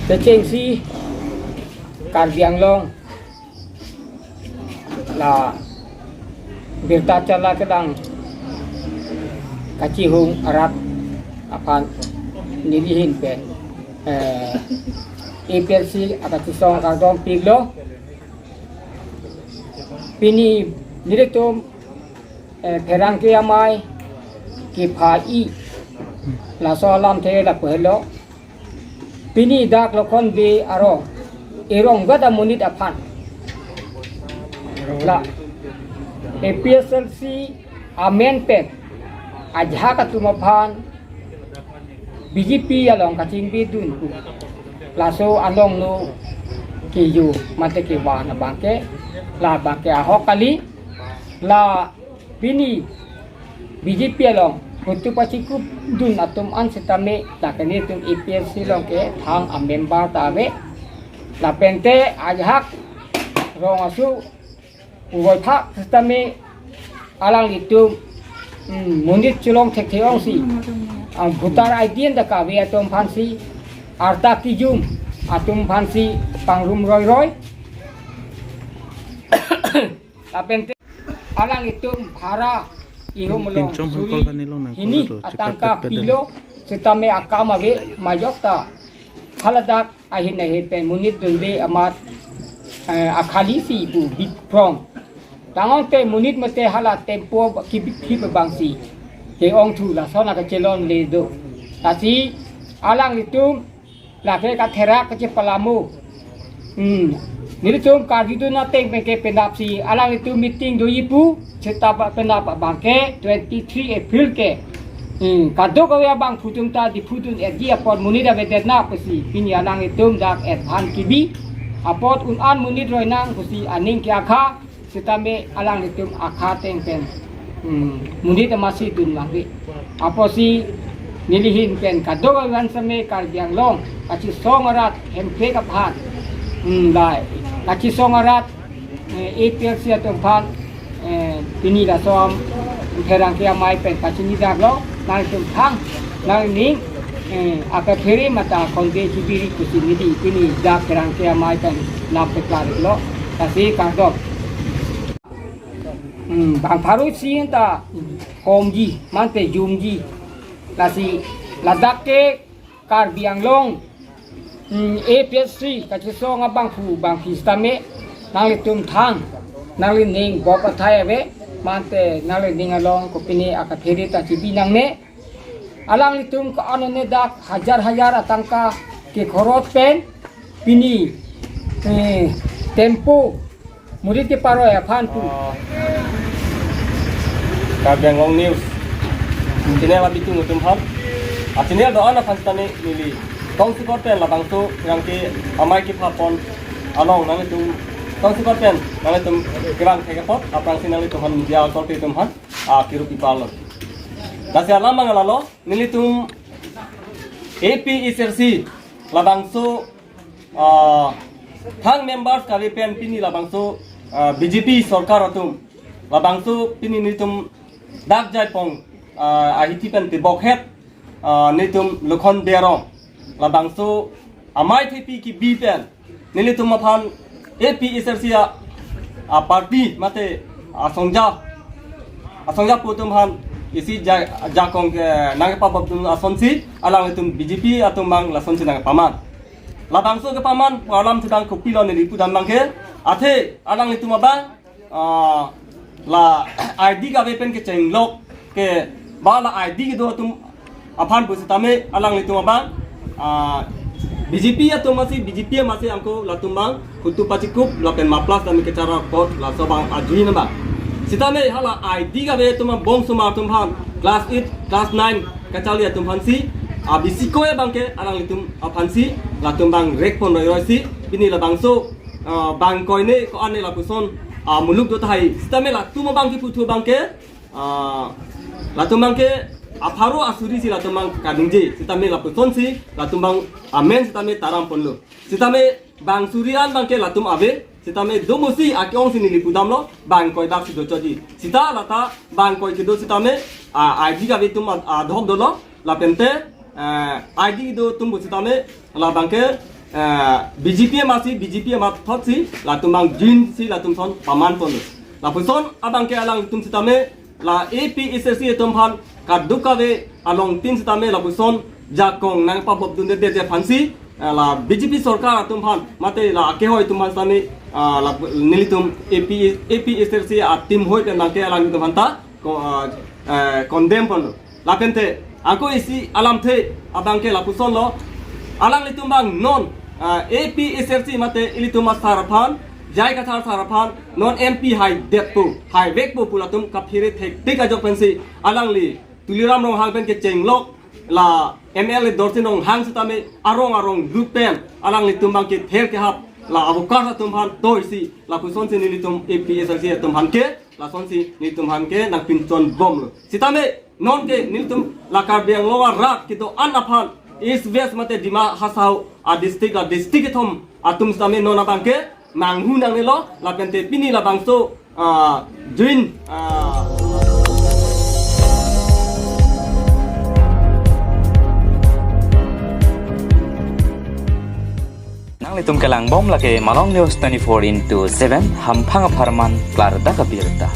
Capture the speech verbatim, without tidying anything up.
Kechengsi Karbi Anglong la birta chala kelang kachihung arat aphan nelihin pen, eh, A P L C akachisong kardom piklo. Pini nelitum, eh, pherangke amei kepha-i laso alamthe lapu helo. Pini dak Lokhon Bey arong, erong gada monit aphan, la A P H L C amen pen ajahak atum aphan B J P along kachingbidun pu laso along no keju mate kevan abangke, la abangke ahok kali. La pini B J P along hutu pachikupdun atum an setame, la ke nelitum A P H L C along ke thang amember ta ave. Lapente ajahak rong asu uvoi thak setame alanglitum, mm, monit cholong thekthe ongsi, ah, voter I D anta kave atum aphansi, arta kejum atum aphansi pangrum roiroi. Lapente alanglitum bhara ihum along pinchom suri hangkol kani long nang hini kolo do, atangka chikatpet pet pilo, setame akam ave majok ta haladak ahin ahin pen monit dunde amat, eh, akhali si pu big from. Tangte monit mate hala tempo kibit phip abangsi ke-ongthu lason akachelongle do. Lasi alanglitum lake katherak kachepalamo. Hmm. Nelitum karjudun ateng pen ke penapsi alanglitum meeting doji pu, seta penap abangke twenty-three April ke. Hmm. Kadokave abangphu atum ta Diphu dun-etji apot monit avedetnang pusi pini alanglitum dak advance kebi apot un-an monit roinang pusi aning ke-akha. Setame alanglitum akha ateng pen, hmm, monit amatsi dun mangri. Apotsi nelihin pen kadokave an setame Karbi Anglong kachisong arat hemprek aphan, hmm, lai kachisong arat, eh, A P H L C atum aphan, eh, pini laso pherangke amei pen kachinidaklo, nangtum thang nangning, eh, akaphere mate akhonde chibiri pusi neli pini dak pherangke amei pen lam peklarlo. Lasi kardom. Hmm, bang pharo isi ta komji mate jumji. Lasi ladak ke Karbi Anglong, hmm, A P H L C kachisong abangphu bangphi setame nanglitum thang nanglining bop athai ave mate nanglining along kopine akaphere ta chibi nangne. Alanglitum ke anone dak hajar hajar atangka kekhorot pen pini, eh, tempo monit keparoi aphan pu. Ah, Karbi Anglong News channel abitung atum aphan, ah, channel do-an aphan setame neli tongsekot pen labangso pherangke amei kepha pon along nanglitum tongsekot pen nanglitum kevang thek apot aphrangsi nanglitum aphan media authority atum aphan, ah, kirup ipalo. Lasi alam abang lalo, nelitum A P H L C labangso, ah, thang members kave pen pini labangso, ah, B J P sorkar atum labangso pini nelitum dak Jaipong, ah, ahithi pen tebokhet, ah, nelitum Lokhon Bey arong labangso amei thepi kebi pen nelitum aphan A P H L C a, a party mate asongja, asongja pu atum aphan isi ja-, jakong ke nangpabapdun asonsi alanglitum B J P atum abang lasonsi nangpaman. Labangso kepaman alamthe abang kopilo neli pudam abangke, athe alanglitum abang, ah, la I D kave pen kechenglok ke ba la I D kedo atum aphan pu setame alanglitum abang, ah, B J P atum amatsi, B J P amatsi angko latum abang hutu pachikup lapen maplas tame kechara kot laso abang ajuin abang. Setame hala I D kave atum abang bong sumar atum aphan class eight, class nine kacharli atum aphansi, ah, bisiko abangke alanglitum aphansi latum abang rek pon roiroisi pini labangso, ah, bang koine ko-an ne lapuson, ah, muluk do tahai. Setame latum abang keputhu abangke, ah, latum abangke apharo asuri si latum abang kaningje. Setame lapusonsi latum abang amen setame taram ponlo. Setame bang suri an abangke latum ave, setame domosi ake-ongsi neli pudamlo, bang koi dak si dochoji. Seta lata bang koi kedo setame, ah, I D kave atum ad-, adhok dolo, lapente eh, I D do atum pusitame labangke, eh, B J P amatsi, B J P amathotsi latum abang join si latum ason paman ponlo. Lapuson abangke alanglitum sitame la A P H L C atum aphan kadokave alongtin sitame lapuson jakong nangpabop dunde det aphansi, eh, la B J P sorkar atum aphan mate la akehoi atum aphan sitame, ah, la nelitum A P, A P H L C a-team hoi pen abangke alanglitum aphanta ko, ah, eh, condemn ponlo. Lapente ako isi alamthe abangke lapusonlo. Alanglitum abang non, ah, A P H L C mate ilitum asar aphan, J I Kathar sar aphan non M P haidetpo, haivekpo pu latum kaphere thektik ajok pensi alangli Tuliram Ronghang pen kechenglok la M L A Dorsing Ronghang sitame arong arong lut pen alanglitum abangke ther kehap la avocado atum aphan toisi lapusonsi nelitum A P H L C atum aphan ke, lasonsi nelitum aphan ke nangpinchonbomlo. Sitame nonke nelitum la Karbi Anglong arat kedo-an aphan East West mate Dima Hasao a-district, a-district kethom atum sitame non abangke nanghu nangnelo, lapente pini labangso, ah, join, ah, Nanglitum kelangbom lake Malong News twenty-four into seven, hamphang apharman klardak abirta.